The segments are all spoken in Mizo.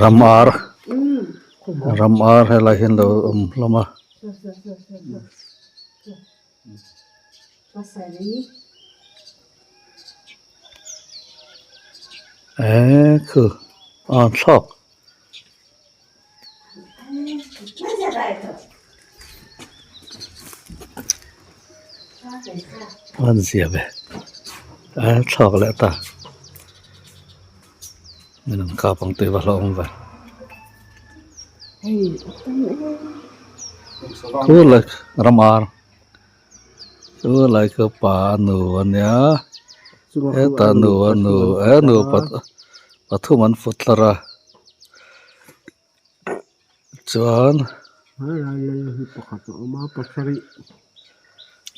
Ram ar ram ar helai hian lo awm hlawm a. Eee khu a thlawk. An zia ve a thlawk leh ta min an kap ang tih va hlauhawm ve khu lai ram ar chu lai khu pa a nu a nia hetah nu a nu he nu pathum an fut tlar a. Chuan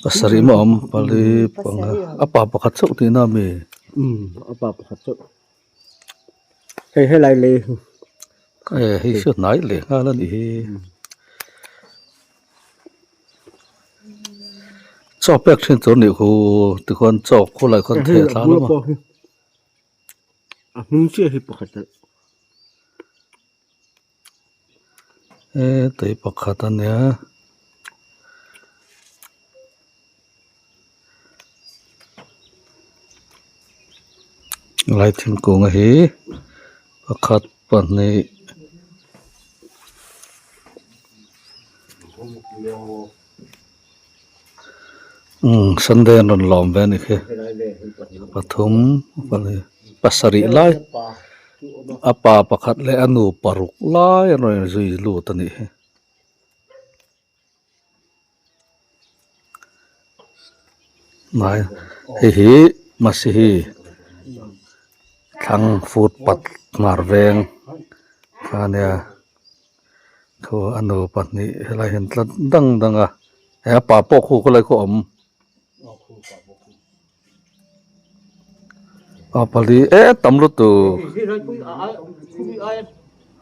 pasarih maw awm pali panga a pa pakhat chauh tihna ami? E hei chu hnai leh nghal a nih hi chaw pek thin tur a nih khu tikhuan chaw khulai khuan theh thla hlawm a. A hnung chiah hi pakhat a E tui pakhat a nia lai thingkung a hi pakhat pahnih. Umm sunday an rawn lawm ve a ni khi pathum pali pasarih lai a pa pakhat leh a nu paruk lai an rawn inzui lut a nih hi. Hnai hei hi masihi thlang foot path hmar veng kha a nia. Thu a nu pahnih helai hian tlat dang dang a he a pa pawh khu khawlai khaw awm a pali e tam lutuk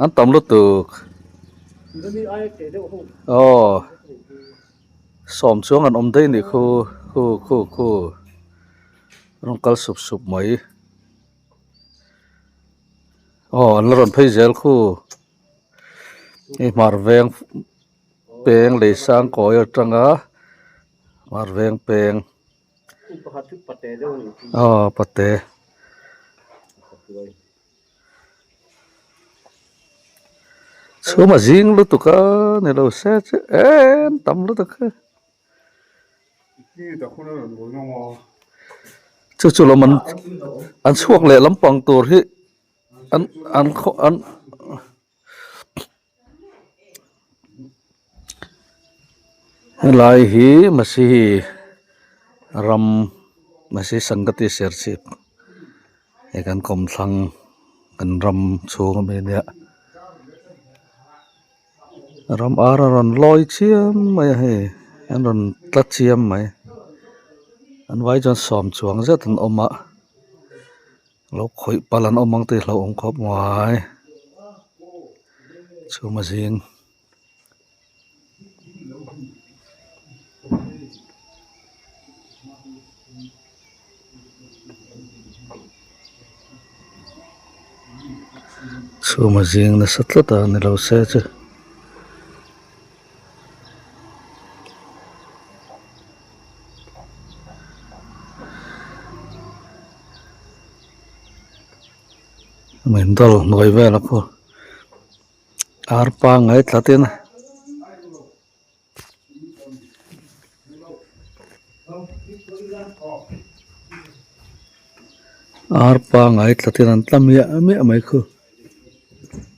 an tam lutuk aw sawm chuang an awm daih a nih khu khu khu khu rawn kal sup sup mai. Aw an la rawn phei zel khu hei hmar veng peng lei sang kawi atanga hmar veng peng aw pate chhum a zing lutuk a ni lo se chu em tam lutuk a. Chu chu lam an an chhuak leh lampang tur hi an an khaw an helai hi masihi ram masihi sangati serchhip hei kan kawmthlang kan ram chhung ami ania. Ram ar a rawn lawi chiam mai a hei an rawn tla chiam mai an vai chuan sawm chuang zet an awm a lo khawih palh an awm ang tih hlauhawm khawp mai chhum a zing. Chhum a zing nasa tlat a ni lo se chu. Min dawr hnuai vel a khaw ar pangngai tlatin. Ar pangai tlatin an tla miah miah mai khu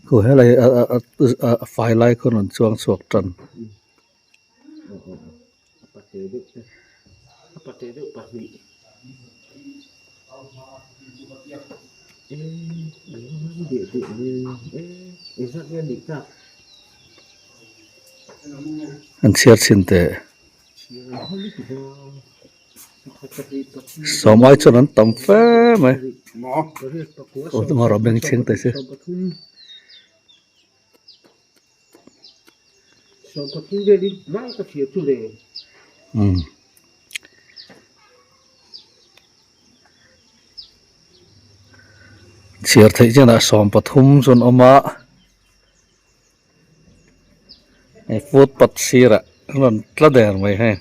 khu helai a fai lai khawn an chuang chhuak tan. An chhiar chhin teh. Sawm ai chuan an tam fe mai. Aw chu ngawrh a beng chhing teh se. Umm. Chhiar theih chinah 13 chu an awm a hei footpath sirah an rawn tla der mai hei.